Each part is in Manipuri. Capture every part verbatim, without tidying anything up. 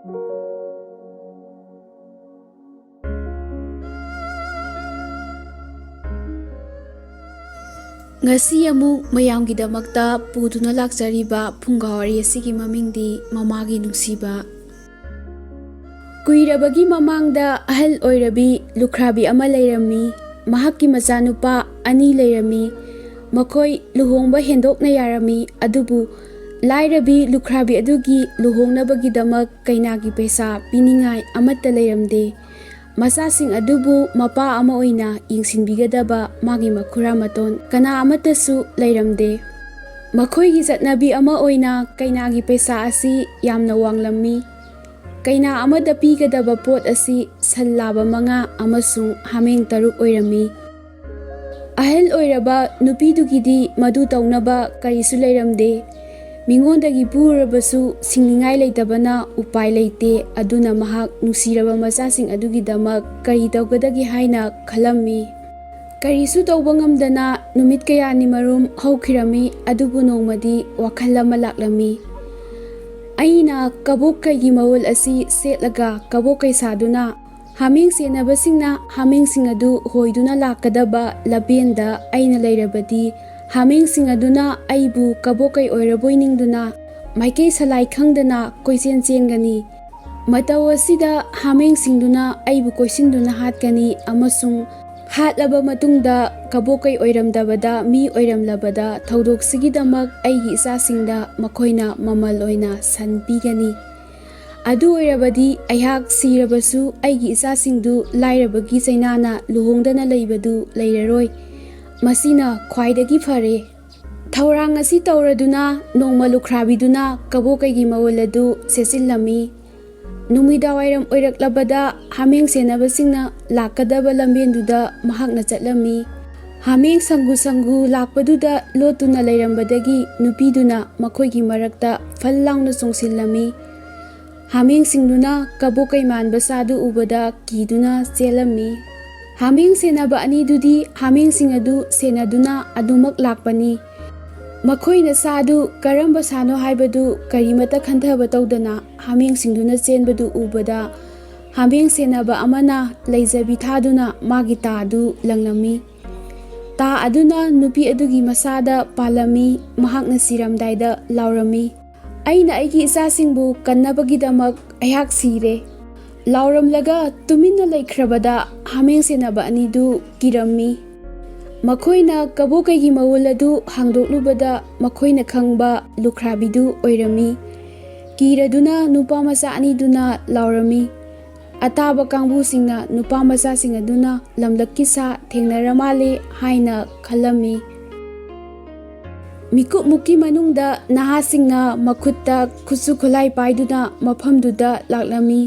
ꯉꯁꯤ ꯑꯃꯨꯛ ꯃꯌꯥꯝꯒꯤꯗꯃꯛꯇ ꯄꯨꯗꯨꯅ ꯂꯥꯛꯆꯔꯤꯕ ꯐꯨꯡꯒꯥꯋꯥꯔꯤ ꯑꯁꯤꯒꯤ ꯃꯃꯤꯡꯗꯤ ꯃꯃꯥꯒꯤ ꯅꯨꯡꯁꯤꯕ꯫ ꯀꯨꯏꯔꯕꯒꯤ ꯃꯃꯥꯡꯗ ꯑꯍꯜ ꯑꯣꯏꯔꯕꯤ ꯂꯨꯈ꯭ꯔꯥꯕꯤ ꯑꯃ ꯂꯩꯔꯝꯃꯤ꯫ ꯃꯍꯥꯛꯀꯤ ꯃꯆꯥꯅꯨꯄꯥ ꯑꯅꯤ ꯂꯩꯔꯝꯃꯤ꯫ ꯃꯈꯣꯏ ꯂꯨꯍꯣꯡꯕ ꯍꯦꯟꯗꯣꯛꯅ ꯌꯥꯔꯝꯃꯤ, ꯑꯗꯨꯕꯨ ꯂꯥꯏꯔꯕꯤ ꯂꯨꯈ꯭ꯔꯥꯕꯤ ꯑꯗꯨꯒꯤ ꯂꯨꯍꯣꯡꯅꯕꯒꯤꯗꯃꯛ ꯀꯩꯅꯥꯒꯤ ꯄꯩꯁꯥ ꯄꯤꯅꯤꯡꯉꯥꯏ ꯑꯃꯠꯇ ꯂꯩꯔꯝꯗꯦ꯫ ꯃꯆꯥꯁꯤꯡ ꯑꯗꯨꯕꯨ ꯃꯄꯥ ꯑꯃ ꯑꯣꯏꯅ ꯌꯦꯡꯁꯤꯟꯕꯤꯒꯗꯕ ꯃꯥꯒꯤ ꯃꯈꯨꯔꯥ ꯃꯇꯣꯟ ꯀꯅꯥ ꯑꯃꯠꯇꯁꯨ ꯂꯩꯔꯝꯗꯦ꯫ ꯃꯈꯣꯏꯒꯤ ꯆꯠꯅꯕꯤ ꯑꯃ ꯑꯣꯏꯅ ꯀꯩꯅꯥꯒꯤ ꯄꯩꯁꯥ ꯑꯁꯤ ꯌꯥꯝꯅ ꯋꯥꯡꯂꯝꯃꯤ꯫ ꯀꯩꯅꯥ ꯑꯃꯗ ꯄꯤꯒꯗꯕ ꯄꯣꯠ ꯑꯁꯤ ꯁꯟ ꯂꯥꯕ ꯃꯉꯥ ꯑꯃꯁꯨꯡ ꯍꯥꯃꯦꯡ ꯇꯔꯨꯛ ꯑꯣꯏꯔꯝꯃꯤ꯫ ꯑꯍꯜ ꯑꯣꯏꯔꯕ ꯅꯨꯄꯤꯗꯨꯒꯤꯗꯤ ꯃꯗꯨ ꯇꯧꯅꯕ ꯀꯔꯤꯁꯨ ꯂꯩꯔꯝꯗꯦ꯫ ꯃꯤꯉꯣꯟꯗꯒꯤ ꯄꯨꯔꯕꯁꯨ ꯁꯤꯡꯅꯤꯡꯉꯥꯏ ꯂꯩꯇꯕꯅ ꯎꯄꯥꯏ ꯂꯩꯇꯦ꯫ ꯑꯗꯨꯅ ꯃꯍꯥꯛ ꯅꯨꯡꯁꯤꯔꯕ ꯃꯆꯥꯁꯤꯡ ꯑꯗꯨꯒꯤꯗꯃꯛ ꯀꯔꯤ ꯇꯧꯒꯗꯒꯦ ꯍꯥꯏꯅ ꯈꯜꯂꯝꯃꯤ꯫ ꯀꯔꯤꯁꯨ ꯇꯧꯕ ꯉꯝꯗꯅ ꯅꯨꯃꯤꯠ ꯀꯌꯥꯅꯤ ꯃꯔꯨꯝ ꯍꯧꯈꯤꯔꯝꯃꯤ, ꯑꯗꯨꯕꯨ ꯅꯣꯡꯃꯗꯤ ꯋꯥꯈꯜ ꯑꯃ ꯂꯥꯛꯂꯝꯃꯤ꯫ ꯑꯩꯅ ꯀꯕꯣꯛ ꯀꯩꯒꯤ ꯃꯑꯣꯜ ꯑꯁꯤ ꯁꯦꯠꯂꯒ ꯀꯕꯣꯛ ꯀꯩ ꯁꯥꯗꯨꯅ ꯍꯥꯃꯦꯡ ꯁꯦꯟꯅꯕꯁꯤꯡꯅ ꯍꯥꯃꯦꯡꯁꯤꯡ ꯑꯗꯨ ꯍꯣꯏꯗꯨꯅ ꯂꯥꯛꯀꯗꯕ ꯂꯝꯕꯦꯟꯗ ꯑꯩꯅ ꯂꯩꯔꯕꯗꯤ, ꯍꯥꯃꯦꯡꯁꯤꯡ ꯑꯗꯨꯅ ꯑꯩꯕꯨ ꯀꯕꯣꯛꯀꯩ ꯑꯣꯏꯔꯕꯣꯏ ꯅꯤꯡꯗꯨꯅ ꯃꯥꯏꯀꯩ ꯁꯂꯥꯏ ꯈꯪꯗꯅ ꯀꯣꯏꯆꯦꯟ ꯆꯦꯟꯒꯅꯤ꯫ ꯃꯇꯧ ꯑꯁꯤꯗ ꯍꯥꯃꯦꯡꯁꯤꯡꯗꯨꯅ ꯑꯩꯕꯨ ꯀꯣꯏꯁꯤꯟꯗꯨꯅ ꯍꯥꯠꯀꯅꯤ ꯑꯃꯁꯨꯡ ꯍꯥꯠꯂꯕ ꯃꯇꯨꯡꯗ ꯀꯕꯣꯛꯀꯩ ꯑꯣꯏꯔꯝꯗꯕꯗ ꯃꯤ ꯑꯣꯏꯔꯝꯂꯕꯗ ꯊꯧꯗꯣꯛꯁꯤꯒꯤꯗꯃꯛ ꯑꯩꯒꯤ ꯏꯆꯥꯁꯤꯡꯗ ꯃꯈꯣꯏꯅ ꯃꯃꯜ ꯑꯣꯏꯅ ꯁꯟ ꯄꯤꯒꯅꯤ꯫ ꯑꯗꯨ ꯑꯣꯏꯔꯕꯗꯤ ꯑꯩꯍꯥꯛ ꯁꯤꯔꯕꯁꯨ ꯑꯩꯒꯤ ꯏꯆꯥꯁꯤꯡꯗꯨ ꯂꯥꯏꯔꯕꯒꯤ ꯆꯩꯅꯥꯅ ꯂꯨꯍꯣꯡꯗꯅ ꯂꯩꯕꯗꯨ ꯂꯩꯔꯔꯣꯏ꯫ ꯃꯁꯤꯅ ꯈ꯭ꯋꯥꯏꯗꯒꯤ ꯐꯔꯦ꯫ ꯊꯧꯔꯥꯡ ꯑꯁꯤ ꯇꯧꯔꯗꯨꯅ ꯅꯣꯡꯃ ꯂꯨꯈ꯭ꯔꯥꯕꯤꯗꯨꯅ ꯀꯕꯣꯛꯀꯩꯒꯤ ꯃꯑꯣꯜ ꯑꯗꯨ ꯁꯦꯠꯆꯤꯜꯂꯝꯃꯤ꯫ ꯅꯨꯃꯤꯗꯥꯡꯋꯥꯏꯔꯝ ꯑꯣꯏꯔꯛꯂꯕꯗ ꯍꯥꯃꯦꯡ ꯁꯦꯟꯅꯕꯁꯤꯡꯅ ꯂꯥꯛꯀꯗꯕ ꯂꯝꯕꯦꯟꯗꯨꯗ ꯃꯍꯥꯛꯅ ꯆꯠꯂꯝꯃꯤ꯫ ꯍꯥꯃꯦꯡ ꯁꯪꯒꯨ ꯁꯪꯒꯨ ꯂꯥꯛꯄꯗꯨꯗ ꯂꯣꯠꯇꯨꯅ ꯂꯩꯔꯝꯕꯗꯒꯤ ꯅꯨꯄꯤꯗꯨꯅ ꯃꯈꯣꯏꯒꯤ ꯃꯔꯛꯇ ꯐꯜ ꯂꯥꯎꯅ ꯆꯣꯡꯁꯤꯜꯂꯝꯃꯤ꯫ ꯍꯥꯃꯦꯡꯁꯤꯡꯗꯨꯅ ꯀꯕꯣꯛꯀꯩ ꯃꯥꯟꯕ ꯆꯥꯗꯨ ꯎꯕꯗ ꯀꯤꯗꯨꯅ ꯆꯦꯜꯂꯝꯃꯤ꯫ ꯍꯥꯃꯦꯡ ꯁꯦꯟꯅꯕ ꯑꯅꯤꯗꯨꯗꯤ ꯍꯥꯃꯦꯡꯁꯤꯡ ꯑꯗꯨ ꯁꯦꯟꯅꯗꯨꯅ ꯑꯗꯨꯃꯛ ꯂꯥꯛꯄꯅꯤ꯫ ꯃꯈꯣꯏꯅ ꯁꯥꯗꯨ ꯀꯔꯝꯕ ꯁꯥꯅꯣ ꯍꯥꯏꯕꯗꯨ ꯀꯔꯤꯃꯠꯇ ꯈꯟꯊꯕ ꯇꯧꯗꯅ ꯍꯥꯃꯦꯡꯁꯤꯡꯗꯨꯅ ꯆꯦꯟꯕꯗꯨ ꯎꯕꯗ, ꯍꯥꯃꯦꯡ ꯁꯦꯟꯅꯕ ꯑꯃꯅ ꯂꯩꯖꯕꯤ ꯊꯥꯗꯨꯅ ꯃꯥꯒꯤ ꯇꯥ ꯑꯗꯨ ꯂꯪꯂꯝꯃꯤ꯫ ꯇꯥ ꯑꯗꯨꯅ ꯅꯨꯄꯤ ꯑꯗꯨꯒꯤ ꯃꯁꯥꯗ ꯄꯥꯜꯂꯝꯃꯤ꯫ ꯃꯍꯥꯛꯅ ꯁꯤꯔꯝꯗꯥꯏꯗ ꯂꯥꯎꯔꯝꯃꯤ, "ꯑꯩꯅ ꯑꯩꯒꯤ ꯏꯆꯥꯁꯤꯡꯕꯨ ꯀꯟꯅꯕꯒꯤꯗꯃꯛ ꯑꯩꯍꯥꯛ ꯁꯤꯔꯦ!" ꯂꯥꯎꯔꯝꯂꯒ ꯇꯨꯃꯤꯟꯅ ꯂꯩꯈ꯭ꯔꯕꯗ ꯍꯥꯃꯦꯡ ꯁꯦꯟꯅꯕ ꯑꯅꯤꯗꯨ ꯀꯤꯔꯝꯃꯤ꯫ ꯃꯈꯣꯏꯅ ꯀꯕꯣꯀꯩꯒꯤ ꯃꯋꯨꯜ ꯑꯗꯨ ꯍꯥꯡꯗꯣꯛꯂꯨꯕꯗ ꯃꯈꯣꯏꯅ ꯈꯪꯕ ꯂꯨꯈ꯭ꯔꯥꯕꯤꯗꯨ ꯑꯣꯏꯔꯝꯃꯤ꯫ ꯀꯤꯔꯗꯨꯅ ꯅꯨꯄꯥ ꯃꯆꯥ ꯑꯅꯤꯗꯨꯅ ꯂꯥꯎꯔꯝꯃꯤ꯫ ꯑꯇꯥꯕ ꯀꯥꯡꯕꯨꯁꯤꯡꯅ ꯅꯨꯄꯥ ꯃꯆꯥꯁꯤꯡ ꯑꯗꯨꯅ ꯂꯝꯂꯛꯀꯤ ꯁꯥ ꯊꯦꯡꯅꯔ ꯃꯥꯜꯂꯦ ꯍꯥꯏꯅ ꯈꯜꯂꯝꯃꯤ꯫ ꯃꯤꯀꯨꯞꯃꯨꯛꯀꯤ ꯃꯅꯨꯡꯗ ꯅꯍꯥꯁꯤꯡꯅ ꯃꯈꯨꯠꯇ ꯈꯨꯠꯁꯨ ꯈꯨꯠꯂꯥꯏ ꯄꯥꯏꯗꯨꯅ ꯃꯐꯝꯗꯨꯗ ꯂꯥꯛꯂꯝꯃꯤ꯫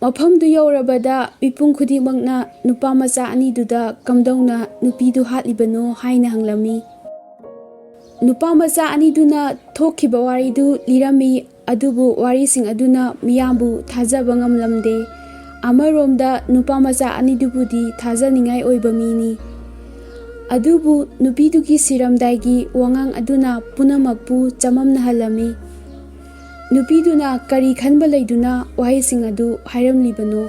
ꯃꯐꯝꯗꯨ ꯌꯧꯔꯕꯗ ꯃꯤꯄꯨꯝ ꯈꯨꯗꯤꯡꯃꯛꯅ ꯅꯨꯄꯥ ꯃꯆꯥ ꯑꯅꯤꯗꯨꯗ ꯀꯝꯗꯧꯅ ꯅꯨꯄꯤꯗꯨ ꯍꯥꯠꯂꯤꯕꯅꯣ ꯍꯥꯏꯅ ꯍꯪꯂꯝꯃꯤ꯫ ꯅꯨꯄꯥ ꯃꯆꯥ ꯑꯅꯤꯗꯨꯅ ꯊꯣꯛꯈꯤꯕ ꯋꯥꯔꯤꯗꯨ ꯂꯤꯔꯝꯃꯤ, ꯑꯗꯨꯕꯨ ꯋꯥꯔꯤꯁꯤꯡ ꯑꯗꯨꯅ ꯃꯤꯌꯥꯝꯕꯨ ꯊꯥꯖꯕ ꯉꯝꯂꯝꯗꯦ꯫ ꯑꯃꯔꯣꯝꯗ ꯅꯨꯄꯥ ꯃꯆꯥ ꯑꯅꯤꯗꯨꯕꯨꯗꯤ ꯊꯥꯖꯅꯤꯡꯉꯥꯏ ꯑꯣꯏꯕ ꯃꯤꯅꯤ꯫ ꯑꯗꯨꯕꯨ ꯅꯨꯄꯤꯗꯨꯒꯤ ꯁꯤꯔꯝꯗꯥꯏꯒꯤ ꯋꯥꯉꯥꯡ ꯑꯗꯨꯅ ꯄꯨꯝꯅꯃꯛꯄꯨ ꯆꯃꯝꯅꯍꯜꯂꯝꯃꯤ꯫ ꯅꯨꯄꯤꯗꯨꯅ ꯀꯔꯤ ꯈꯟꯕ ꯂꯩꯗꯨꯅ ꯋꯥꯍꯩꯁꯤꯡ ꯑꯗꯨ ꯍꯥꯏꯔꯝꯂꯤꯕꯅꯣ?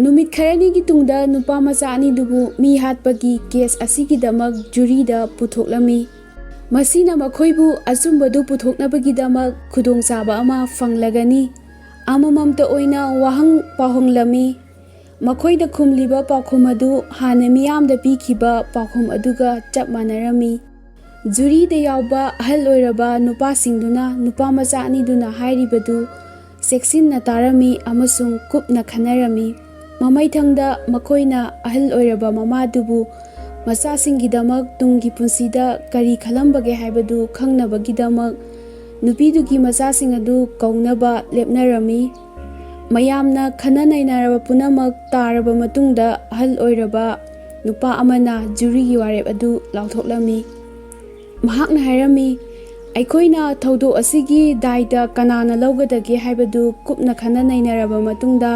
ꯅꯨꯃꯤꯠ ꯈꯔꯅꯤꯒꯤ ꯇꯨꯡꯗ ꯅꯨꯄꯥ ꯃꯆꯥ ꯑꯅꯤꯗꯨꯕꯨ ꯃꯤ ꯍꯥꯠꯄꯒꯤ ꯀꯦꯁ ꯑꯁꯤꯒꯤꯗꯃꯛ ꯖꯨꯔꯤꯗ ꯄꯨꯊꯣꯛꯂꯝꯃꯤ꯫ ꯃꯁꯤꯅ ꯃꯈꯣꯏꯕꯨ ꯑꯆꯨꯝꯕꯗꯨ ꯄꯨꯊꯣꯛꯅꯕꯒꯤꯗꯃꯛ ꯈꯨꯗꯣꯡꯆꯥꯕ ꯑꯃ ꯐꯪꯂꯒꯅꯤ꯫ ꯑꯃꯃꯝꯇ ꯑꯣꯏꯅ ꯋꯥꯍꯪ ꯄꯥꯎꯍꯪꯂꯝꯃꯤ꯫ ꯃꯈꯣꯏꯅ ꯈꯨꯝꯂꯤꯕ ꯄꯥꯎꯈꯨꯝ ꯑꯗꯨ ꯍꯥꯟꯅ ꯃꯤꯌꯥꯝꯗ ꯄꯤꯈꯤꯕ ꯄꯥꯎꯈꯨꯝ ꯑꯗꯨꯒ ꯆꯞ ꯃꯥꯟꯅꯔꯝꯃꯤ꯫ ꯖꯨꯔꯤꯗ ꯌꯥꯎꯕ ꯑꯍꯜ ꯑꯣꯏꯔꯕ ꯅꯨꯄꯥꯁꯤꯡꯗꯨꯅ ꯅꯨꯄꯥ ꯃꯆꯥ ꯑꯅꯤꯗꯨꯅ ꯍꯥꯏꯔꯤꯕꯗꯨ ꯆꯦꯛꯁꯤꯟꯅ ꯇꯥꯔꯝꯃꯤ ꯑꯃꯁꯨꯡ ꯀꯨꯞꯅ ꯈꯟꯅꯔꯝꯃꯤ꯫ ꯃꯃꯩꯊꯪꯗ ꯃꯈꯣꯏꯅ ꯑꯍꯜ ꯑꯣꯏꯔꯕ ꯃꯃꯥꯗꯨꯕꯨ ꯃꯆꯥꯁꯤꯡꯒꯤꯗꯃꯛ ꯇꯨꯡꯒꯤ ꯄꯨꯟꯁꯤꯗ ꯀꯔꯤ ꯈꯜꯂꯝꯕꯒꯦ ꯍꯥꯏꯕꯗꯨ ꯈꯪꯅꯕꯒꯤꯗꯃꯛ ꯅꯨꯄꯤꯗꯨꯒꯤ ꯃꯆꯥꯁꯤꯡ ꯑꯗꯨ ꯀꯧꯅꯕ ꯂꯦꯞꯅꯔꯝꯃꯤ꯫ ꯃꯌꯥꯝꯅ ꯈꯟꯅ ꯅꯩꯅꯔꯕ ꯄꯨꯝꯅꯃꯛ ꯇꯥꯔꯕ ꯃꯇꯨꯡꯗ ꯑꯍꯜ ꯑꯣꯏꯔꯕ ꯅꯨꯄꯥ ꯑꯃꯅ ꯖꯨꯔꯤꯒꯤ ꯋꯥꯔꯦꯞ ꯑꯗꯨ ꯂꯥꯎꯊꯣꯛꯂꯝꯃꯤ꯫ ꯃꯍꯥꯛꯅ ꯍꯥꯏꯔꯝꯃꯤ, "ꯑꯩꯈꯣꯏꯅ ꯊꯧꯗꯣꯛ ꯑꯁꯤꯒꯤ ꯗꯥꯏꯇ ꯀꯅꯥꯅ ꯂꯧꯒꯗꯒꯦ ꯍꯥꯏꯕꯗꯨ ꯀꯨꯞꯅ ꯈꯟꯅ ꯅꯩꯅꯔꯕ ꯃꯇꯨꯡꯗ,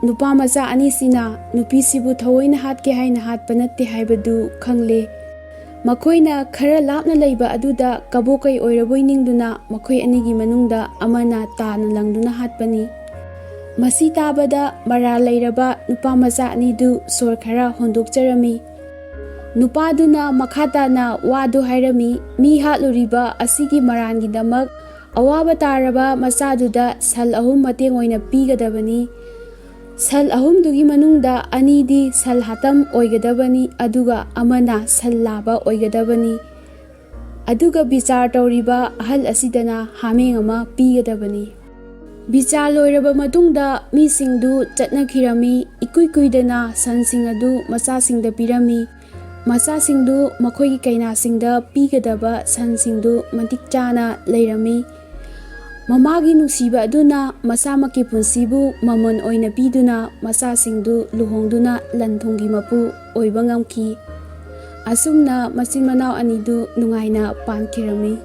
ꯅꯨꯄꯥ ꯃꯆꯥ ꯑꯅꯤꯁꯤꯅ ꯅꯨꯄꯤꯁꯤꯕꯨ ꯊꯑꯣꯏꯅ ꯍꯥꯠꯀꯦ ꯍꯥꯏꯅ ꯍꯥꯠꯄ ꯅꯠꯇꯦ ꯍꯥꯏꯕꯗꯨ ꯈꯪꯂꯦ꯫ ꯃꯈꯣꯏꯅ ꯈꯔ ꯂꯥꯞꯅ ꯂꯩꯕ ꯑꯗꯨꯗ ꯀꯕꯣꯀꯩ ꯑꯣꯏꯔꯕꯣꯏ ꯅꯤꯡꯗꯨꯅ ꯃꯈꯣꯏ ꯑꯅꯤꯒꯤ ꯃꯅꯨꯡꯗ ꯑꯃꯅ ꯇꯥꯅ ꯂꯪꯗꯨꯅ ꯍꯥꯠꯄꯅꯤ꯫ ꯃꯁꯤ ꯇꯥꯕꯗ ꯃꯔꯥꯜ ꯂꯩꯔꯕ ꯅꯨꯄꯥ ꯃꯆꯥ ꯑꯅꯤꯗꯨ ꯁꯣꯔ ꯈꯔ ꯍꯣꯟꯗꯣꯛꯆꯔꯝꯃꯤ꯫ ꯅꯨꯄꯥꯗꯨꯅ ꯃꯈꯥ ꯇꯥꯅ ꯋꯥꯗꯨ ꯍꯥꯏꯔꯝꯃꯤ, "ꯃꯤ ꯍꯥꯠꯂꯨꯔꯤꯕ ꯑꯁꯤꯒꯤ ꯃꯔꯥꯜꯒꯤꯗꯃꯛ ꯑꯋꯥꯕ ꯇꯥꯔꯕ ꯃꯆꯥꯗꯨꯗ ꯁꯟ ꯑꯍꯨꯝ ꯃꯇꯦꯡ ꯑꯣꯏꯅ ꯄꯤꯒꯗꯕꯅꯤ꯫ ꯁꯟ ꯑꯍꯨꯝꯗꯨꯒꯤ ꯃꯅꯨꯡꯗ ꯑꯅꯤꯗꯤ ꯁꯟ ꯍꯥꯇꯝ ꯑꯣꯏꯒꯗꯕꯅꯤ, ꯑꯗꯨꯒ ꯑꯃꯅ ꯁꯟ ꯂꯥꯕ ꯑꯣꯏꯒꯗꯕꯅꯤ꯫ ꯑꯗꯨꯒ ꯕꯤꯆꯥꯔ ꯇꯧꯔꯤꯕ ꯑꯍꯜ ꯑꯁꯤꯗꯅ ꯍꯥꯃꯦꯡ ꯑꯃ ꯄꯤꯒꯗꯕꯅꯤ"꯫ ꯕꯤꯆꯥꯔ ꯂꯣꯏꯔꯕ ꯃꯇꯨꯡꯗ ꯃꯤꯁꯤꯡꯗꯨ ꯆꯠꯅꯈꯤꯔꯝꯃꯤ꯫ ꯏꯀꯨꯏ ꯀꯨꯏꯗꯅ ꯁꯟꯁꯤꯡ ꯑꯗꯨ ꯃꯆꯥꯁꯤꯡꯗ ꯄꯤꯔꯝꯃꯤ꯫ ꯃꯆꯥꯁꯤꯡꯗꯨ ꯃꯈꯣꯏꯒꯤ ꯀꯩꯅꯥꯁꯤꯡꯗ ꯄꯤꯒꯗꯕ ꯁꯟꯁꯤꯡꯗꯨ ꯃꯇꯤꯛ ꯆꯥꯅ ꯂꯩꯔꯝꯃꯤ꯫ ꯃꯃꯥꯒꯤ ꯅꯨꯡꯁꯤꯕ ꯑꯗꯨꯅ ꯃꯁꯥꯃꯛꯀꯤ ꯄꯨꯟꯁꯤꯕꯨ ꯃꯃꯜ ꯑꯣꯏꯅ ꯄꯤꯗꯨꯅ ꯃꯆꯥꯁꯤꯡꯗꯨ ꯂꯨꯍꯣꯡꯗꯨꯅ ꯂꯟ ꯊꯨꯝꯒꯤ ꯃꯄꯨ ꯑꯣꯏꯕ ꯉꯝꯈꯤ꯫ ꯑꯁꯨꯝꯅ ꯃꯆꯤꯟ ꯃꯅꯥꯎ ꯑꯅꯤꯗꯨ ꯅꯨꯡꯉꯥꯏꯅ ꯄꯥꯟꯈꯤꯔꯝꯃꯤ꯫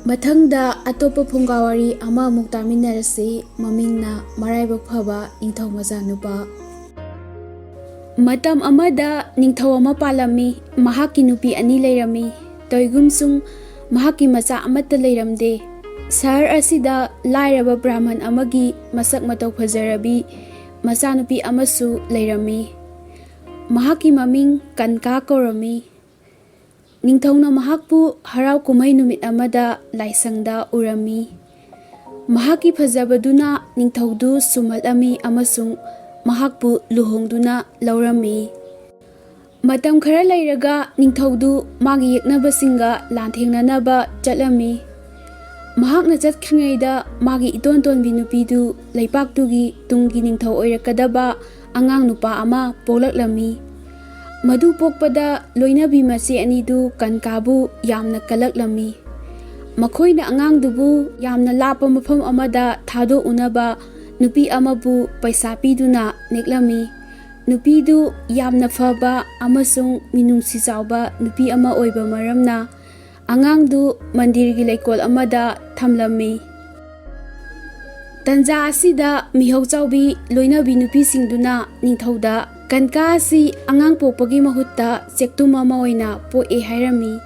ꯃꯊꯪꯗ ꯑꯇꯣꯞꯄ ꯐꯨꯡꯒꯥ ꯋꯥꯔꯤ ꯑꯃꯃꯨꯛ ꯇꯥꯃꯤꯟꯅꯔꯁꯤ꯫ ꯃꯃꯤꯡꯅ ꯃꯔꯥꯏꯕꯛ ꯐꯕ ꯅꯤꯡꯊꯧ ꯃꯆꯥꯅꯨꯄꯥ꯫ ꯃꯇꯝ ꯑꯃꯗ ꯅꯤꯡꯊꯧ ꯑꯃ ꯄꯥꯜꯂꯝꯃꯤ꯫ ꯃꯍꯥꯛꯀꯤ ꯅꯨꯄꯤ ꯑꯅꯤ ꯂꯩꯔꯝꯃꯤ꯫ ꯇꯧꯏꯒꯨꯝꯁꯨꯡ ꯃꯍꯥꯛꯀꯤ ꯃꯆꯥ ꯑꯃꯠꯇ ꯂꯩꯔꯝꯗꯦ꯫ ꯁꯍꯔ ꯑꯁꯤꯗ ꯂꯥꯏꯔꯕ ꯕ꯭ꯔꯥꯍꯃꯟ ꯑꯃꯒꯤ ꯃꯁꯛ ꯃꯇꯧ ꯐꯖꯔꯕꯤ ꯃꯆꯥꯅꯨꯄꯤ ꯑꯃꯁꯨ ꯂꯩꯔꯝꯃꯤ꯫ ꯃꯍꯥꯛꯀꯤ ꯃꯃꯤꯡ ꯀꯟꯀꯥ ꯀꯧꯔꯝꯃꯤ꯫ ꯅꯤꯡꯊꯧꯅ ꯃꯍꯥꯛꯄꯨ ꯍꯔꯥꯎ ꯀꯨꯝꯍꯩ ꯅꯨꯃꯤꯠ ꯑꯃꯗ ꯂꯥꯏꯁꯪꯗ ꯎꯔꯝꯃꯤ꯫ ꯃꯍꯥꯛꯀꯤ ꯐꯖꯕꯗꯨꯅ ꯅꯤꯡꯊꯧꯗꯨ ꯁꯨꯝꯍꯠꯂꯝꯃꯤ ꯑꯃꯁꯨꯡ ꯃꯍꯥꯛꯄꯨ ꯂꯨꯍꯣꯡꯗꯨꯅ ꯂꯧꯔꯝꯃꯤ꯫ ꯃꯇꯝ ꯈꯔ ꯂꯩꯔꯒ ꯅꯤꯡꯊꯧꯗꯨ ꯃꯥꯒꯤ ꯌꯦꯛꯅꯕꯁꯤꯡꯒ ꯂꯥꯟꯊꯦꯡꯅꯅꯕ ꯆꯠꯂꯝꯃꯤ꯫ ꯃꯍꯥꯛꯅ ꯆꯠꯈ꯭ꯔꯤꯉꯩꯗ ꯃꯥꯒꯤ ꯏꯇꯣꯟ ꯇꯣꯟꯕꯤ ꯅꯨꯄꯤꯗꯨ ꯂꯩꯄꯥꯛꯇꯨꯒꯤ ꯇꯨꯡꯒꯤ ꯅꯤꯡꯊꯧ ꯑꯣꯏꯔꯛꯀꯗꯕ ꯑꯉꯥꯡ ꯅꯨꯄꯥ ꯑꯃ ꯄꯣꯛꯂꯛꯂꯝꯃꯤ꯫ ꯃꯗꯨ ꯄꯣꯛꯄꯗ ꯂꯣꯏꯅꯕꯤ ꯃꯆꯦ ꯑꯅꯤꯗꯨ ꯀꯟꯀꯥꯕꯨ ꯌꯥꯝꯅ ꯀꯜꯂꯛꯂꯝꯃꯤ꯫ ꯃꯈꯣꯏꯅ ꯑꯉꯥꯡꯗꯨꯕꯨ ꯌꯥꯝꯅ ꯂꯥꯞꯄ ꯃꯐꯝ ꯑꯃꯗ ꯊꯥꯗꯣꯛꯎꯅꯕ ꯅꯨꯄꯤ ꯑꯃꯕꯨ ꯄꯩꯁꯥ ꯄꯤꯗꯨꯅ ꯅꯦꯛꯂꯝꯃꯤ꯫ ꯅꯨꯄꯤꯗꯨ ꯌꯥꯝꯅ ꯐꯕ ꯑꯃꯁꯨꯡ ꯃꯤꯅꯨꯡꯁꯤ ꯆꯥꯎꯕ ꯅꯨꯄꯤ ꯑꯃ ꯑꯣꯏꯕ ꯃꯔꯝꯅ, ꯑꯉꯥꯡꯗꯨ ꯃꯟꯗꯤꯔꯒꯤ ꯂꯩꯀꯣꯜ ꯑꯃꯗ ꯊꯝꯂꯝꯃꯤ꯫ ꯇꯟꯖꯥ ꯑꯁꯤꯗ ꯃꯤꯍꯧ ꯆꯥꯎꯕꯤ ꯂꯣꯏꯅꯕꯤ ꯅꯨꯄꯤꯁꯤꯡꯗꯨꯅ ꯅꯤꯡꯊꯧꯗ, "ꯀꯟꯀꯥ ꯑꯁꯤ ꯑꯉꯥꯡ ꯄꯣꯛꯄꯒꯤ ꯃꯍꯨꯠꯇ ꯆꯦꯛꯇꯨꯝ ꯑꯃ ꯑꯣꯏꯅ ꯄꯣꯛꯑꯦ" ꯍꯥꯏꯔꯝꯃꯤ꯫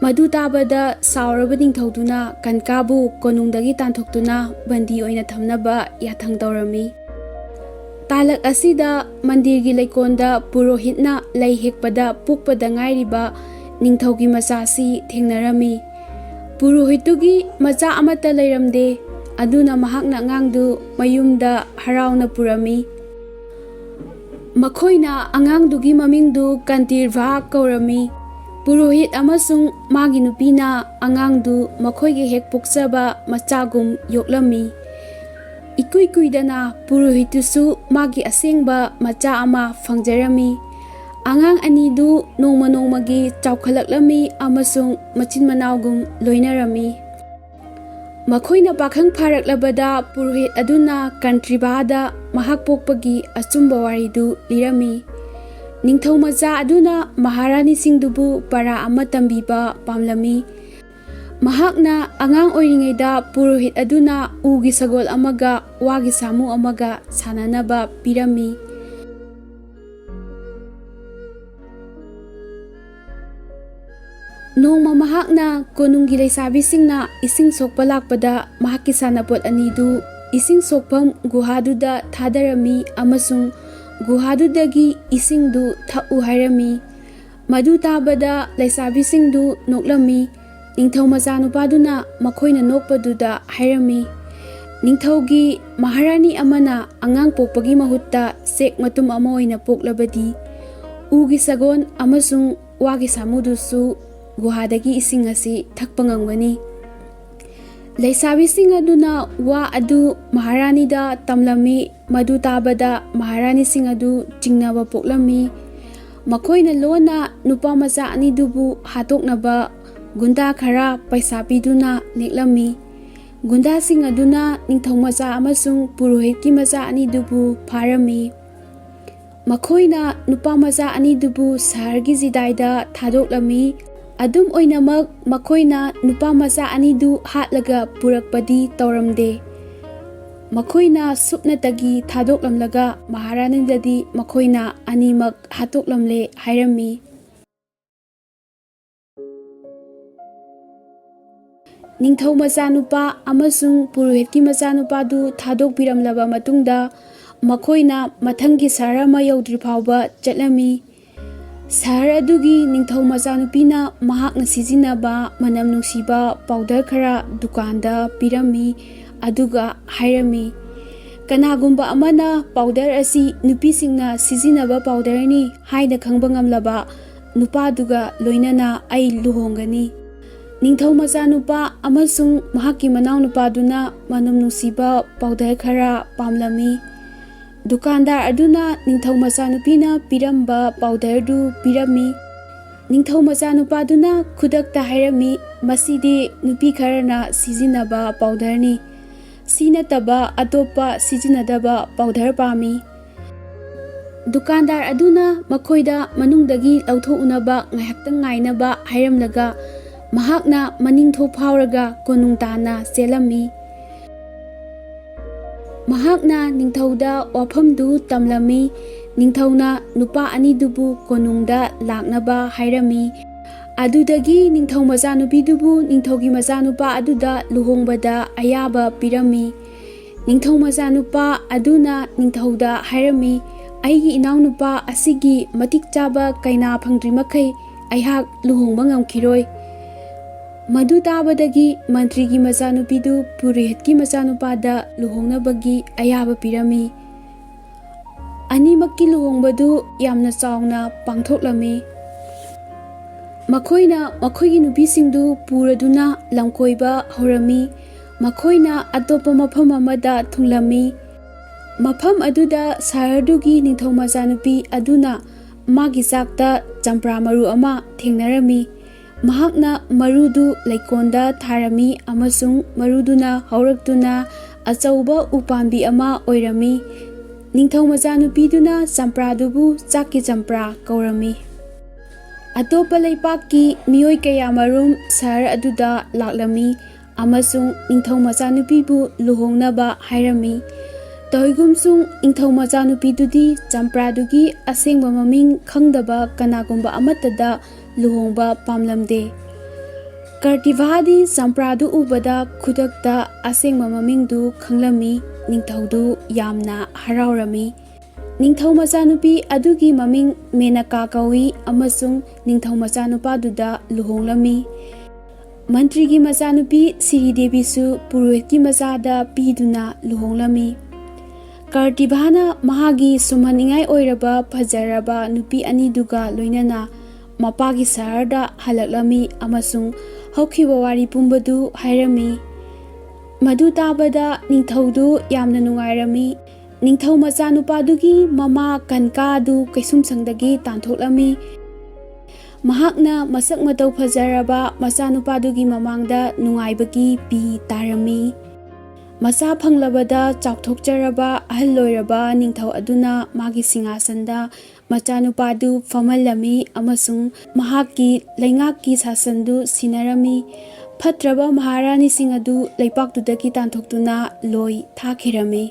ꯃꯗꯨ ꯇꯥꯕꯗ ꯁꯥꯎꯔꯕ ꯅꯤꯡꯊꯧꯗꯨꯅ ꯀꯟꯀꯥꯕꯨ ꯀꯣꯅꯨꯡꯗꯒꯤ ꯇꯥꯟꯊꯣꯛꯇꯨꯅ ꯕꯟꯗꯤ ꯑꯣꯏꯅ ꯊꯝꯅꯕ ꯌꯥꯊꯪ ꯇꯧꯔꯝꯃꯤ꯫ ꯇꯥꯂꯛ ꯑꯁꯤꯗ ꯃꯟꯗꯤꯔꯒꯤ ꯂꯩꯀꯣꯜꯗ ꯄꯨꯔꯣꯍꯤꯠꯅ ꯂꯩ ꯍꯦꯛꯄꯗ ꯄꯣꯛꯄꯗ ꯉꯥꯏꯔꯤꯕ ꯅꯤꯡꯊꯧꯒꯤ ꯃꯆꯥꯁꯤ ꯊꯦꯡꯅꯔꯝꯃꯤ꯫ ꯄꯨꯔꯣꯍꯤꯠꯇꯨꯒꯤ ꯃꯆꯥ ꯑꯃꯠꯇ ꯂꯩꯔꯝꯗꯦ, ꯑꯗꯨꯅ ꯃꯍꯥꯛꯅ ꯑꯉꯥꯡꯗꯨ ꯃꯌꯨꯝꯗ ꯍꯔꯥꯎꯅ ꯄꯨꯔꯝꯃꯤ꯫ ꯃꯈꯣꯏꯅ ꯑꯉꯥꯡꯗꯨꯒꯤ ꯃꯃꯤꯡꯗꯨ ꯀꯟꯇꯤꯔꯚꯥ ꯀꯧꯔꯝꯃꯤ꯫ ꯄꯨꯔꯣꯍꯤꯠ ꯑꯃꯁꯨꯡ ꯃꯥꯒꯤ ꯅꯨꯄꯤꯅ ꯑꯉꯥꯡꯗꯨ ꯃꯈꯣꯏꯒꯤ ꯍꯦꯛ ꯄꯣꯛꯆꯕ ꯃꯆꯥꯒꯨꯝ ꯌꯣꯛꯂꯝꯃꯤ꯫ ꯏꯀꯨꯏ ꯀꯨꯏꯗꯅ ꯄꯨꯔꯣꯍꯤꯠꯇꯨꯁꯨ ꯃꯥꯒꯤ ꯑꯁꯦꯡꯕ ꯃꯆꯥ ꯑꯃ ꯐꯪꯖꯔꯝꯃꯤ꯫ ꯑꯉꯥꯡ ꯑꯅꯤꯗꯨ ꯅꯣꯡꯃ ꯅꯣꯡꯃꯒꯤ ꯆꯥꯎꯈꯠꯂꯛꯂꯝꯃꯤ ꯑꯃꯁꯨꯡ ꯃꯆꯤꯟ ꯃꯅꯥꯎꯒꯨꯝ ꯂꯣꯏꯅꯔꯝꯃꯤ꯫ ꯃꯈꯣꯏꯅ ꯄꯥꯈꯪ ꯐꯥꯔꯛꯂꯕꯗ ꯄꯨꯔꯣꯍꯤꯠ ꯑꯗꯨꯅ ꯀꯟꯇ꯭ꯔꯤꯚꯥꯗ ꯃꯍꯥꯛ ꯄꯣꯛꯄꯒꯤ ꯑꯆꯨꯝꯕ ꯋꯥꯔꯤꯗꯨ ꯂꯤꯔꯝꯃꯤ꯫ ꯅꯤꯡꯊꯧ ꯃꯆꯥ ꯑꯗꯨꯅ ꯃꯍꯥꯔꯥꯅꯤꯁꯤꯡꯗꯨꯕꯨ ꯄꯔꯥ ꯑꯃ ꯇꯝꯕꯤꯕ ꯄꯥꯝꯂꯝꯃꯤ꯫ ꯃꯍꯥꯛꯅ ꯑꯉꯥꯡ ꯑꯣꯏꯔꯤꯉꯩꯗ ꯄꯨꯔꯣꯍꯤꯠ ꯑꯗꯨꯅ ꯎꯒꯤ ꯁꯒꯣꯜ ꯑꯃꯒ ꯋꯥꯒꯤ ꯁꯥꯃꯨ ꯑꯃꯒ ꯁꯥꯟꯅꯅꯕ ꯄꯤꯔꯝꯃꯤ꯫ ꯅꯣꯡꯃ ꯃꯍꯥꯛꯅ ꯀꯣꯅꯨꯡꯒꯤ ꯂꯩꯁꯥꯕꯤꯁꯤꯡꯅ ꯏꯁꯤꯡ ꯁꯣꯛꯄ ꯂꯥꯛꯄꯗ ꯃꯍꯥꯛꯀꯤ ꯁꯥꯟꯅꯄꯣꯠ ꯑꯅꯤꯗꯨ ꯏꯁꯤꯡ ꯁꯣꯛꯐꯝ ꯒꯨꯍꯥꯗꯨꯗ ꯊꯥꯗꯔꯝꯃꯤ ꯑꯃꯁꯨꯡ ꯒꯨꯍꯥꯗꯨꯗꯒꯤ ꯏꯁꯤꯡꯗꯨ ꯊꯛꯎ ꯍꯥꯏꯔꯝꯃꯤ꯫ ꯃꯗꯨ ꯇꯥꯕꯗ ꯂꯩꯁꯥꯕꯤꯁꯤꯡꯗꯨ ꯅꯣꯛꯂꯝꯃꯤ꯫ ꯅꯤꯡꯊꯧ ꯃꯆꯥꯅꯨꯄꯥꯗꯨꯅ ꯃꯈꯣꯏꯅ ꯅꯣꯛꯄꯗꯨꯗ ꯍꯥꯏꯔꯝꯃꯤ, "ꯅꯤꯡꯊꯧꯒꯤ ꯃꯍꯥꯔꯥꯅꯤ ꯑꯃꯅ ꯑꯉꯥꯡ ꯄꯣꯛꯄꯒꯤ ꯃꯍꯨꯠꯇ ꯆꯦꯛ ꯃꯇꯨꯝ ꯑꯃ ꯑꯣꯏꯅ ꯄꯣꯛꯂꯕꯗꯤ, ꯎꯒꯤ ꯁꯒꯣꯜ ꯑꯃꯁꯨꯡ ꯋꯥꯒꯤ ꯁꯥꯃꯨꯗꯨꯁꯨ ꯒꯨꯍꯥꯗꯒꯤ ꯏꯁꯤꯡ ꯑꯁꯤ ꯊꯛꯄ ꯉꯝꯒꯅꯤ꯫" ꯂꯩꯁꯥꯕꯤꯁꯤꯡ ꯑꯗꯨꯅ ꯋꯥ ꯑꯗꯨ ꯃꯍꯥꯔꯥꯅꯤꯗ ꯇꯝꯂꯝꯃꯤ꯫ ꯃꯗꯨ ꯇꯥꯕꯗ ꯃꯍꯥꯔꯥꯅꯤꯁꯤꯡ ꯑꯗꯨ ꯆꯤꯡꯅꯕ ꯄꯣꯛꯂꯝꯃꯤ꯫ ꯃꯈꯣꯏꯅ ꯂꯣꯟꯅ ꯅꯨꯄꯥ ꯃꯆꯥ ꯑꯅꯤꯗꯨꯕꯨ ꯍꯥꯠꯇꯣꯛꯅꯕ ꯒꯨꯟꯗꯥ ꯈꯔ ꯄꯩꯁꯥ ꯄꯤꯗꯨꯅ ꯅꯦꯛꯂꯝꯃꯤ꯫ ꯒꯨꯟꯗꯥꯁꯤꯡ ꯑꯗꯨꯅ ꯅꯤꯡꯊꯧ ꯃꯆꯥ ꯑꯃꯁꯨꯡ ꯄꯨꯔꯣꯍꯤꯠꯀꯤ ꯃꯆꯥ ꯑꯅꯤꯗꯨꯕꯨ ꯐꯥꯔꯝꯃꯤ꯫ ꯃꯈꯣꯏꯅ ꯅꯨꯄꯥ ꯃꯆꯥ ꯑꯅꯤꯗꯨꯕꯨ ꯁꯍꯔꯒꯤ ꯖꯤꯗꯥꯏꯗ ꯊꯥꯗꯣꯛꯂꯝꯃꯤ꯫ ꯑꯗꯨꯝ ꯑꯣꯏꯅꯃꯛ, ꯃꯈꯣꯏꯅ ꯅꯨꯄꯥ ꯃꯆꯥ ꯑꯅꯤꯗꯨ ꯍꯥꯠꯂꯒ ꯄꯨꯔꯛꯄꯗꯤ ꯇꯧꯔꯝꯗꯦ꯫ ꯃꯈꯣꯏꯅ ꯁꯨꯞꯅꯇꯒꯤ ꯊꯥꯗꯣꯛꯂꯝꯂꯒ ꯃꯍꯥꯔꯥꯅꯤꯗꯗꯤ ꯃꯈꯣꯏꯅ ꯑꯅꯤꯃꯛ ꯍꯥꯠꯇꯣꯛꯂꯝꯂꯦ ꯍꯥꯏꯔꯝꯃꯤ꯫ ꯅꯤꯡꯊꯧ ꯃꯆꯥꯅꯨꯄꯥ ꯑꯃꯁꯨꯡ ꯄꯨꯔꯣꯍꯤꯠꯀꯤ ꯃꯆꯥꯅꯨꯄꯥꯗꯨ ꯊꯥꯗꯣꯛꯄꯤꯔꯝꯂꯕ ꯃꯇꯨꯡꯗ, ꯃꯈꯣꯏꯅ ꯃꯊꯪꯒꯤ ꯁꯍꯔ ꯑꯃ ꯌꯧꯗ꯭ꯔꯤ ꯐꯥꯎꯕ ꯆꯠꯂꯝꯃꯤ꯫ ꯁꯍꯔ ꯑꯗꯨꯒꯤ ꯅꯤꯡꯊꯧ ꯃꯆꯥꯅꯨꯄꯤꯅ ꯃꯍꯥꯛꯅ ꯁꯤꯖꯤꯟꯅꯕ ꯃꯅꯝ ꯅꯨꯡꯁꯤꯕ ꯄꯥꯎꯗꯔ ꯈꯔ ꯗꯨꯀꯥꯟꯗ ꯄꯤꯔꯝꯃꯤ, ꯑꯗꯨꯒ ꯍꯥꯏꯔꯝꯃꯤ, "ꯀꯅꯥꯒꯨꯝꯕ ꯑꯃꯅ ꯄꯥꯎꯗꯔ ꯑꯁꯤ ꯅꯨꯄꯤꯁꯤꯡꯅ ꯁꯤꯖꯤꯟꯅꯕ ꯄꯥꯎꯗꯔꯅꯤ ꯍꯥꯏꯅ ꯈꯪꯕ ꯉꯝꯂꯕ ꯅꯨꯄꯥꯗꯨꯒ ꯂꯣꯏꯅꯅ ꯑꯩ ꯂꯨꯍꯣꯡꯒꯅꯤ꯫" ꯅꯤꯡꯊꯧ ꯃꯆꯥꯅꯨꯄꯥ ꯑꯃꯁꯨꯡ ꯃꯍꯥꯛꯀꯤ ꯃꯅꯥꯎꯅꯨꯄꯥꯗꯨꯅ ꯃꯅꯝ ꯅꯨꯡꯁꯤꯕ ꯄꯥꯎꯗꯔ ꯈꯔ ꯄꯥꯝꯂꯝꯃꯤ꯫ ꯗꯨꯀꯥꯟꯗꯥꯔ ꯑꯗꯨꯅ ꯅꯤꯡꯊꯧ ꯃꯆꯥꯅꯨꯄꯤꯅ ꯄꯤꯔꯝꯕ ꯄꯥꯎꯗꯔꯗꯨ ꯄꯤꯔꯝꯃꯤ꯫ ꯅꯤꯡꯊꯧ ꯃꯆꯥꯅꯨꯄꯥꯗꯨꯅ ꯈꯨꯗꯛꯇ ꯍꯥꯏꯔꯝꯃꯤ, "ꯃꯁꯤꯗꯤ ꯅꯨꯄꯤ ꯈꯔꯅ ꯁꯤꯖꯤꯟꯅꯕ ꯄꯥꯎꯗꯔꯅꯤ꯫ ꯁꯤ ꯅꯠꯇꯕ ꯑꯇꯣꯞꯄ ꯁꯤꯖꯤꯟꯅꯗꯕ ꯄꯥꯎꯗꯔ ꯄꯥꯝꯃꯤ꯫" ꯗꯨꯀꯥꯟꯗꯥꯔ ꯑꯗꯨꯅ ꯃꯈꯣꯏꯗ ꯃꯅꯨꯡꯗꯒꯤ ꯂꯧꯊꯣꯛꯎꯅꯕ ꯉꯥꯏꯍꯥꯛꯇꯪ ꯉꯥꯏꯅꯕ ꯍꯥꯏꯔꯝꯂꯒ, ꯃꯍꯥꯛꯅ ꯃꯅꯤꯡ ꯊꯣꯛ ꯐꯥꯎꯔꯒ ꯀꯣꯅꯨꯡ ꯇꯥꯟꯅ ꯆꯦꯜꯂꯝꯃꯤ꯫ ꯃꯍꯥꯛꯅ ꯅꯤꯡꯊꯧꯗ ꯋꯥꯐꯝꯗꯨ ꯇꯝꯂꯝꯃꯤ꯫ ꯅꯤꯡꯊꯧꯅ ꯅꯨꯄꯥ ꯑꯅꯤꯗꯨꯕꯨ ꯀꯣꯅꯨꯡꯗ ꯂꯥꯛꯅꯕ ꯍꯥꯏꯔꯝꯃꯤ꯫ ꯑꯗꯨꯗꯒꯤ ꯅꯤꯡꯊꯧ ꯃꯆꯥꯅꯨꯄꯤꯗꯨꯕꯨ ꯅꯤꯡꯊꯧꯒꯤ ꯃꯆꯥꯅꯨꯄꯥ ꯑꯗꯨꯗ ꯂꯨꯍꯣꯡꯕꯗ ꯑꯌꯥꯕ ꯄꯤꯔꯝꯃꯤ꯫ ꯅꯤꯡꯊꯧ ꯃꯆꯥꯅꯨꯄꯥ ꯑꯗꯨꯅ ꯅꯤꯡꯊꯧꯗ ꯍꯥꯏꯔꯝꯃꯤ, "ꯑꯩꯒꯤ ꯏꯅꯥꯎꯅꯨꯄꯥ ꯑꯁꯤꯒꯤ ꯃꯇꯤꯛ ꯆꯥꯕ ꯀꯩꯅꯥ ꯐꯪꯗ꯭ꯔꯤ ꯃꯈꯩ ꯑꯩꯍꯥꯛ ꯂꯨꯍꯣꯡꯕ ꯉꯝꯈꯤꯔꯣꯏ꯫" ꯃꯗꯨ ꯇꯥꯕꯗꯒꯤ ꯃꯟꯇ꯭ꯔꯤꯒꯤ ꯃꯆꯥꯅꯨꯄꯤꯗꯨ ꯄꯨꯔꯣꯍꯤꯠꯀꯤ ꯃꯆꯥꯅꯨꯄꯥꯗ ꯂꯨꯍꯣꯡꯅꯕꯒꯤ ꯑꯌꯥꯕ ꯄꯤꯔꯝꯃꯤ꯫ ꯑꯅꯤꯃꯛꯀꯤ ꯂꯨꯍꯣꯡꯕꯗꯨ ꯌꯥꯝꯅ ꯆꯥꯎꯅ ꯄꯥꯡꯊꯣꯛꯂꯝꯃꯤ꯫ ꯃꯈꯣꯏꯅ ꯃꯈꯣꯏꯒꯤ ꯅꯨꯄꯤꯁꯤꯡꯗꯨ ꯄꯨꯔꯗꯨꯅ ꯂꯝꯀꯣꯏꯕ ꯍꯧꯔꯝꯃꯤ꯫ ꯃꯈꯣꯏꯅ ꯑꯇꯣꯞꯄ ꯃꯐꯝ ꯑꯃꯗ ꯊꯨꯡꯂꯝꯃꯤ꯫ ꯃꯐꯝ ꯑꯗꯨꯗ ꯁꯍꯔꯗꯨꯒꯤ ꯅꯤꯡꯊꯧ ꯃꯆꯥꯅꯨꯄꯤ ꯑꯗꯨꯅ ꯃꯥꯒꯤ ꯆꯥꯛꯇ ꯆꯝꯄ꯭ꯔꯥ ꯃꯔꯨ ꯑꯃ ꯊꯦꯡꯅꯔꯝꯃꯤ꯫ ꯃꯍꯥꯛꯅ ꯃꯔꯨꯗꯨ ꯂꯩꯀꯣꯜꯗ ꯊꯥꯔꯝꯃꯤ ꯑꯃꯁꯨꯡ ꯃꯔꯨꯗꯨꯅ ꯍꯧꯔꯛꯇꯨꯅ ꯑꯆꯧꯕ ꯎꯄꯥꯝꯕꯤ ꯑꯃ ꯑꯣꯏꯔꯝꯃꯤ꯫ ꯅꯤꯡꯊꯧ ꯃꯆꯥꯅꯨꯄꯤꯗꯨꯅ ꯆꯝꯄ꯭ꯔꯥꯗꯨꯕꯨ ꯆꯥꯛꯀꯤ ꯆꯝꯄ꯭ꯔꯥ ꯀꯧꯔꯝꯃꯤ꯫ ꯑꯇꯣꯞꯄ ꯂꯩꯄꯥꯛꯀꯤ ꯃꯤꯑꯣꯏ ꯀꯌꯥꯃꯔꯨꯝ ꯁꯍꯔ ꯑꯗꯨꯗ ꯂꯥꯛꯂꯝꯃꯤ ꯑꯃꯁꯨꯡ ꯅꯤꯡꯊꯧ ꯃꯆꯥꯅꯨꯄꯤꯕꯨ ꯂꯨꯍꯣꯡꯅꯕ ꯍꯥꯏꯔꯝꯃꯤ꯫ ꯇꯧꯏꯒꯨꯝꯁꯨꯡ ꯅꯤꯡꯊꯧ ꯃꯆꯥꯅꯨꯄꯤꯗꯨꯗꯤ ꯆꯝꯄ꯭ꯔꯥꯗꯨꯒꯤ ꯑꯁꯦꯡꯕ ꯃꯃꯤꯡ ꯈꯪꯗꯕ ꯀꯅꯥꯒꯨꯝꯕ ꯑꯃꯠꯇꯗ ꯂꯨꯍꯣꯡꯕ ꯄꯥꯝꯂꯝꯗꯦ꯫ ꯀꯔꯇꯤꯚꯥꯗꯤ ꯆꯝꯄ꯭ꯔꯥꯗꯨ ꯎꯕꯗ ꯈꯨꯗꯛꯇ ꯑꯁꯦꯡꯕ ꯃꯃꯤꯡꯗꯨ ꯈꯪꯂꯝꯃꯤ꯫ ꯅꯤꯡꯊꯧꯗꯨ ꯌꯥꯝꯅ ꯍꯔꯥꯎꯔꯝꯃꯤ꯫ ꯅꯤꯡꯊꯧ ꯃꯆꯥꯅꯨꯄꯤ ꯑꯗꯨꯒꯤ ꯃꯃꯤꯡ ꯃꯦꯅꯀꯥ ꯀꯧꯏ ꯑꯃꯁꯨꯡ ꯅꯤꯡꯊꯧ ꯃꯆꯥꯅꯨꯄꯥꯗꯨꯗ ꯂꯨꯍꯣꯡꯂꯝꯃꯤ꯫ ꯃꯟꯇ꯭ꯔꯤꯒꯤ ꯃꯆꯥꯅꯨꯄꯤ ꯁꯤꯔꯤꯗꯦꯕꯤꯁꯨ ꯄꯨꯔꯣꯍꯤꯠꯀꯤ ꯃꯆꯥꯗ ꯄꯤꯗꯨꯅ ꯂꯨꯍꯣꯡꯂꯝꯃꯤ꯫ ꯀꯔꯇꯤꯚꯥꯅ ꯃꯍꯥꯛꯀꯤ ꯁꯨꯝꯍꯟꯅꯤꯡꯉꯥꯏ ꯑꯣꯏꯔꯕ ꯐꯖꯔꯕ ꯅꯨꯄꯤ ꯑꯅꯤꯗꯨꯒ ꯂꯣꯏꯅꯅ ꯃꯄꯥꯒꯤ ꯁꯍꯔꯗ ꯍꯜꯂꯛꯂꯝꯃꯤ ꯑꯃꯁꯨꯡ ꯍꯧꯈꯤꯕ ꯋꯥꯔꯤ ꯄꯨꯝꯕꯗꯨ ꯍꯥꯏꯔꯝꯃꯤ꯫ ꯃꯗꯨ ꯇꯥꯕꯗ ꯅꯤꯡꯊꯧꯗꯨ ꯌꯥꯝꯅ ꯅꯨꯡꯉꯥꯏꯔꯝꯃꯤ꯫ ꯅꯤꯡꯊꯧ ꯃꯆꯥꯅꯨꯄꯥꯗꯨꯒꯤ ꯃꯃꯥ ꯀꯟꯀꯥ ꯑꯗꯨ ꯀꯩꯁꯨꯝꯁꯪꯗꯒꯤ ꯇꯥꯟꯊꯣꯛꯂꯝꯃꯤ꯫ ꯃꯍꯥꯛꯅ ꯃꯁꯛ ꯃꯇꯧ ꯐꯖꯔꯕ ꯃꯆꯥꯅꯨꯄꯥꯗꯨꯒꯤ ꯃꯃꯥꯡꯗ ꯅꯨꯡꯉꯥꯏꯕꯒꯤ ꯄꯤ ꯇꯥꯔꯝꯃꯤ꯫ ꯃꯆꯥ ꯐꯪꯂꯕꯗ ꯆꯥꯎꯊꯣꯛꯆꯔꯕ ꯑꯍꯜ ꯑꯣꯏꯔꯕ ꯅꯤꯡꯊꯧ ꯑꯗꯨꯅ ꯃꯥꯒꯤ ꯁꯤꯡꯍꯥꯁꯟꯗ ꯃꯆꯥꯅꯨꯄꯥꯗꯨ ꯐꯝꯍꯜꯂꯝꯃꯤ ꯑꯃꯁꯨꯡ ꯃꯍꯥꯛꯀꯤ ꯂꯩꯉꯥꯛꯀꯤ ꯁꯥꯁꯟꯗꯨ ꯁꯤꯟꯅꯔꯝꯃꯤ꯫ ꯐꯠꯇ꯭ꯔꯕ ꯃꯍꯥꯔꯥꯅꯤꯁꯤꯡ ꯑꯗꯨ ꯂꯩꯄꯥꯛꯇꯨꯗꯒꯤ ꯇꯥꯟꯊꯣꯛꯇꯨꯅ ꯂꯣꯏ ꯊꯥꯈꯤꯔꯝꯃꯤ꯫